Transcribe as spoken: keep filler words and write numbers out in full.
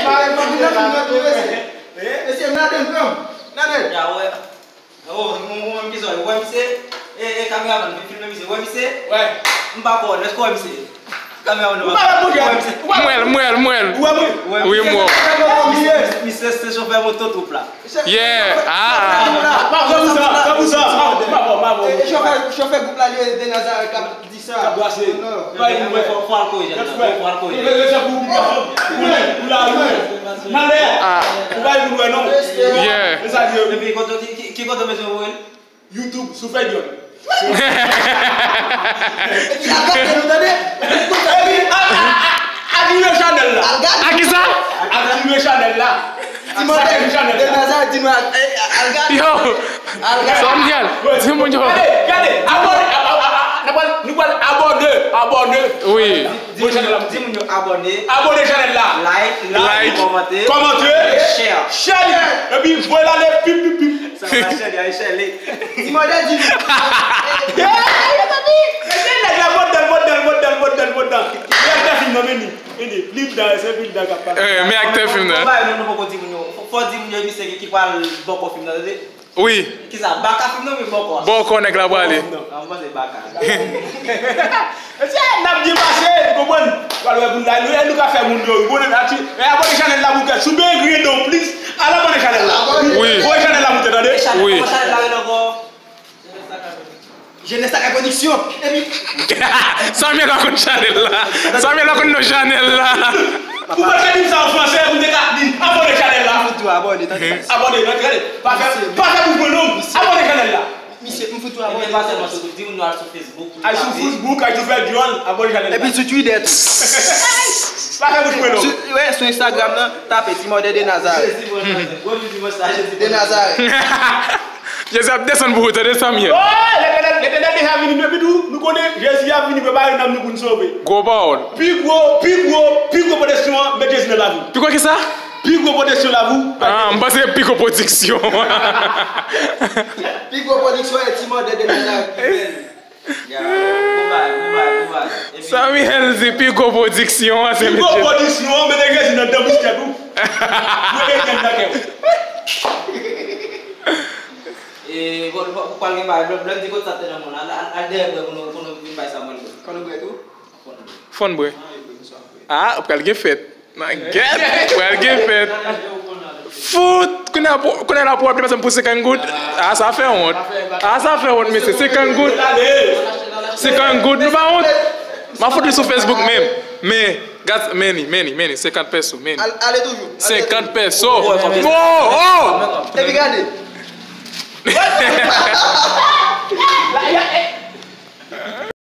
Pale, pa vin nan fim nan tou, mesye. Mesye, n a de granm. N a de. Ya, wè. Oh, mwen, mwen, mwen, ki zò, wè, misye. E, e, kameraman, vin filme, misye. Wè, misye. Wè. M pa konn, èske wè, misye? Kameraman, ou pa wè, monchè. Wè, misye. Ou pa wè. M wè l, m wè l, m wè l. Ou wè, mwen? Wè, wi, m wè w. Misye, misye, se chofè moto twoup la. Yeah. Ah. Bravo, bravo, bravo. E, e, chofè, chofè gwoup la, li, de Nazareth, k ap di sa. K ap brase. Non. Fò, fò al korije, fò al korije. Ou la, ou la, ou la. Nan lè. Ah. Ou pa pou wè, non. Yeah. Epi, kote, ki, ki, ki kote w bezwen voye l? YouTube, sou Fedyon. Epi, al gade nou, tande? Epi, a, a, a, aktive chanèl la. Al gade. A ki sa? Aktive chanèl la. Di mwen, de Nazareth, di mwen, eh, al gade. Yo, Samuel, di moun yo. Gade, gade, abòne, a, a, a, a, n ap pral, nou pral abòne, abòne. Wi. Di moun yo, di moun yo abòne. Abòne chanèl la. Like, like, kòmante, kòmante, share. Share li. Epi voye l ale, pip, pip, pip. Sa va, share li, share li. Di mwen, di nou. Mesye, nèg la, mòd dan, mòd dan, mòd dan, mòd dan, mòd dan. Li aktè fim nan, men li. Men li, li dan, se li dan k ap pase. Eh, men aktè fim nan. Fò, fò, fò di moun yo, fò, fò di moun yo, misye ki, ki pral bòkò fim nan, tande. Wi. Kisa, baka fim nan oubyen bòkò a? Bòkò nèg la prale. Bòkò fim nan. Ah, mwen panse baka. Mesye, n ap byen pase, ou konprann? Pral wè moun la, nou, nou ka fè moun yo, ou konnen, ati, e abòne chanèl la pou kè, si w byen griyen dan w plis, al abòne chanèl la. Wi. Voye chanèl la moute, tande? Wi. Kòman chanèl la rele ankò? Jeunesse Sacré Production. Epi Samuel pa konn chanèl la. Samuel pa konn non chanèl la. Ou pa ka di m sa an fransè, ou te ka di, abòne chanèl la. Fout tou abòne, tande. Abòne, non, tande. Pa fè, pa fè bouch mwen non. Abòne chanèl la. Misye, m fout tou abòne. Epi pa sèlman sou, di moun yo al sou Facebook. Al sou Facebook, al sou Fedyon, abòne chanèl la. Epi sou Twitter tou. Pa fè bouch mwen non. Sou, wè, sou Instagram nan, tape Ti Mòdè de Nazareth. Jezi, bon, Jezi, bon, Jezi, bon, sa, Jezi, bon, de Nazareth. Jezi ap desann pou ou, tande, Samuel. Oh, Letènèl, Letènèl deja vini, epi tou, nou konnen Jezi ap vini prepare nanm nou pou n sove. Gwo pawòl. Pi gwo, pi gwo, pi gwo pwoteksyon an, met Jezi nan lavi w. Pi gwo kisa? Pi gwo pwoteksyon lavi w. Ah, m panse pi gwo pwodiksyon. Pi gwo pwodiksyon e Ti Mòdè de Nazareth ki fè l. Ya, bon bagay, bon bagay, bon bagay. Epi Samuel di pi gwo pwodiksyon an, se pi gwo pwodiksyon an, mete Jezi nan dan biskèt ou. Mete Jezi nan kè w. E, bon, bon, pral gen bagay, lè, lè m di kote sa te nan moun, al, al, al dèyè bwè pou nou, pou nou vin bay sa mwen. Fò nou bwè tou? Fò nou bwè. Fò nou bwè. Ah, pral gen fèt. Nan gèt, pral gen fèt. Fout, kounye a pou, kounye a la pou w ap depanse pou senkant goud. Ah, sa fè wont. Ah, sa fè wont, mesye. Senkant goud. Senkant goud, nou pa wont. M a fout li sou Facebook menm. Men, gad, men li, men li, men li, senkant pèso, men li. Al, ale toujou. Senkant pèso. Oh, oh! Epi gade.